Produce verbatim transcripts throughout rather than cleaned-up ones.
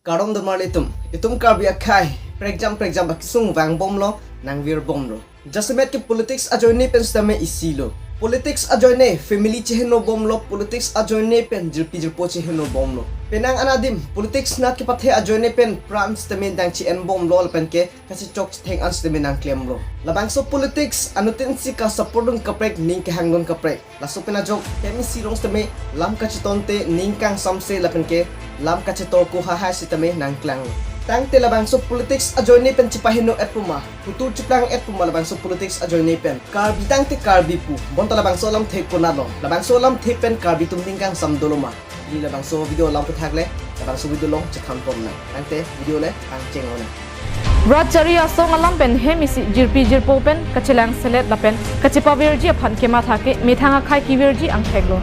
Kardom don marli atum, itum Karbi akhei prekjam prekjam akesung vangbomlo, nangvirbomlo. Jasemet ke politics ajoine pen sitame isi lo. Politics ajoine family chehenobomlo, politics ajoine pen jirpi jirpo chehenobomlo. Penang anadim politics nat kepathe ajoine pen pran sitame dang che-enbomlo lapen ke kachechok chetheng an sitame nangklemlo. Labangso politics anuttin si ka-support dun kaprek, ning kehang dun kaprek. Laso pen ajok hem isi rong sitame lam kachetonte, ning kangsamse lapen ke lam kachetor ko hahai sitame nangklanglo. Tangte labangso politics ajoine pen chepaheno-et puma, hutur cheplang-et puma labangso politics ajoine pen. Karbi tangte Karbi pu, bonta labangso alamthe konatlo? Labangso alamthe pen Karbi atum ning kangsam dolo ma? Ili labangso video alam aphuthak le labangso video along chekhan pon nang. Tangte video le pangcheng-o nang. Rat chari asong alam pen hem isi jirpi jirpo pen kachelang selet lapen kachepavirji aphan kematha ke methang akhei kevirji angthek lo.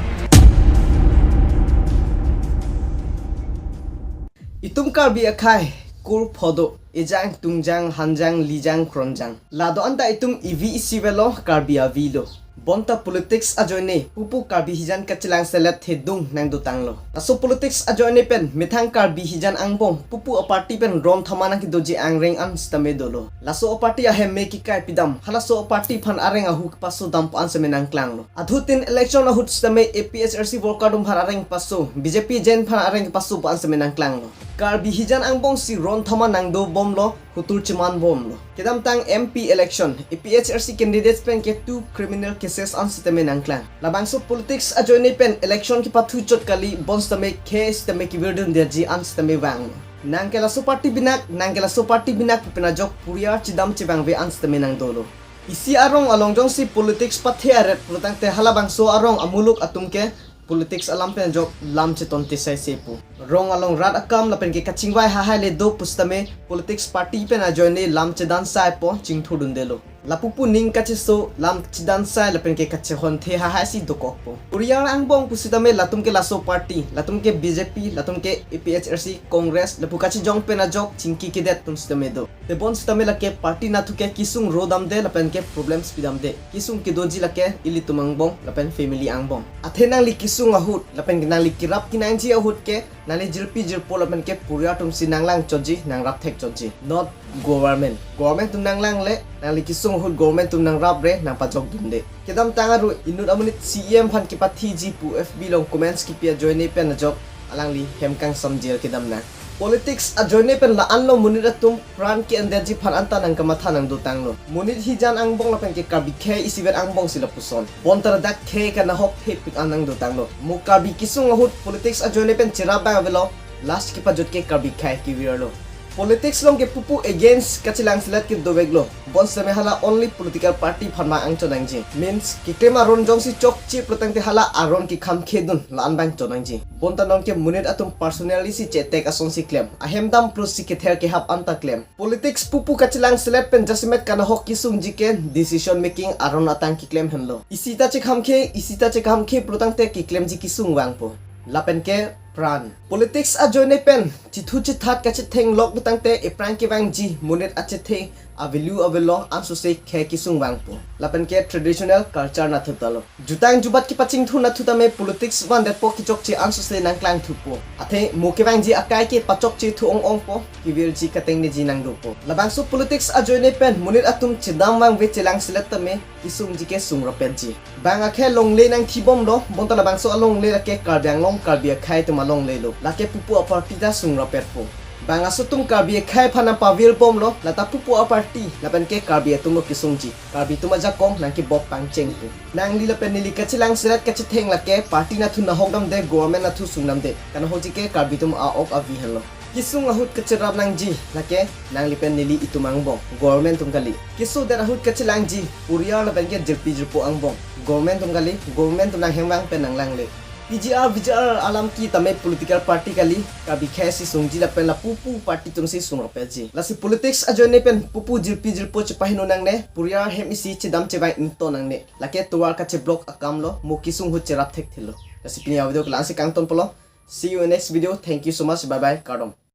Itum Karbi akhei kur phodo, ejang tungjang hanjang lijang kronjang. La do-an ta itum ivi isi avelo, Karbi avi lo. Bonta politics ajoine pupu Karbi hijan kachelang selet thedung nangdotanglo. Laso politics ajoine pen methang Karbi hijan angbong pupu aparty pen ron thama nangkedoji angreng an sitame dolo. Laso aparty ahem me kekai pidam, halaso aparty aphan areng ahu kepaso dampo an sitame nangklanglo. Adhutin election ahut sitame A P H L C worker atum aphan areng paso, B J P agent aphan areng kepasopo an sitame nangklanglo. Karbi hijan angbong si ron thama nangdobomlo, hutur chemanbomlo. Kedamtang M P election, A P H L C candidates pen ke two criminal cases an sitame nangklang. Labangso politics ajoine pen election kepathu chot kali, bonsitame khei sitame kevirdun detji an sitame vanglo. Nang ke laso party binak, nang ke laso party binak pu pen ajok puriar chedam chevangve an sitame nangdolo. Isi arong along jongsi politics pathe aret pulotangte halabangso arong amuluk atum ke politics alam pen ajok lam chetonte saise pu. Rong along rat akam lapen ke kachingvai hahai le do pusitame politics party pen ajoine lam chedan saipo, chingthurdundelo. Lapupu ning kacheso, lam chedan sai lapen ke kachehonthe hahai si dokokpo. Puriar angbong pusitame latum ke laso party, latum ke B J P, latum ke A P H L C, Congress, lapu kachijong pen ajok chingki kedet atum sitame do. Tebon sitame lake party nathu ke kesung rodamde lapen ke problems pidamde. Kesung kedoji lake ilitum angbong lapen family angbong. Athe nangli kesung ahut lapen nangli kerap kenangji ahut ke nangli jirpi jirpo lapen ke puriar atum si nanglang chotji, nangrap thek chotji. Not government. Government atum nanglangle, nangli kesung ahut government atum nangrapre, nangpajokdunde. Kedamtang aru inut amonit C E M aphan kepathiji pu F B along comments kipi ajoine pen ajok alangli hem kangsam jail kedam nang. Politics ajoine pen la-anlo monit atum pran ke-endetji aphan anta nangkamatha nangdotanglo. Monit hijan angbong lapen ke Karbi khei isivet angbong si lapuson. Bonta ladak khei kanahok thepik an nangdotanglo. Mo Karbi kesung ahut politics ajoine pen cherap abang avelo, last kepajut ke Karbi khei kevirlo. Politics along ke pupu against kachelang selet ke doveklo. Bonsitame hala only political party aphan ma angchon nangji. Means, keklem aron jongsi chokche pulotangte hala aron kekham khedun la-an abang chon nangji. Bonta non ke monit atum personally si che-attack ason si klem. Ahem dam plus si kether kehap anta klem. Politics pupu kachelang selet pen jasemet kanahok kesungji ke decision making aron atang keklem henlo. Isi ta chekhamkhe, isi ta chekhamkhe pulotangte keklemji kesung vangpo. Lapen ke pran. Politics ajoine pen chithu chithat kachetheng lok pulotangte ephrang kevangji monit achethe a-value avelo ansose khei kesung vangpo. Lapen ke traditional culture nathu talo. Jutang jubat kepachingthur nathu tame politics vandetpo, kechokche ansose nangklangthupo. Athe mo kevangji akai ke pachokche thu ong-ongpo, kevirji katengneji nangdopo. Labangso politics ajoine pen monit atum chedam vangve chelang selet tame kesungji ke sungrapetji. Bang akhei longle nangthibomlo, bonta labangso alongle lake Karbi Anglong Karbi akhei atum alonglelo. Lake pupu aparty ta sungrapetpo. Bang aso atum Karbi akhei aphan nangpavirbomlo, lata pupu aparty lapen ke Karbi atumlo kesungji. Karbi atum ajakong nangkebok pangchengpo. Nangli lapen neli kachelang selet kachetheng lake party nathu nahokdamde, government nathu sungdamde. Kanahokji ke Karbi atum a-ok avi henlo. Kesung ahut kacherap nangji lake nangli pen neli itum angbong, government atum kali. Kesodet ahut kachelangji puriar lapen ke jirpi jirpo angbong, government atum kali. Government atum nanghem vang pen nanglangle. P G R, V G R alam ke tame political party kali, Karbi khei si sungji lapen la pupu party atum si sungrapetji. Lasi politics ajoine pen pupu jirpi jirpo chepaheno nangne, puriar hem isi chedam chevang ingto nangne. Lake tovar kacheblok akamlo, mo kesung ahut cherap thekthelo. Lasi pini a-video ke la-ansi kangtonpolo. See you in next video. Thank you so much. Bye bye. Kardom.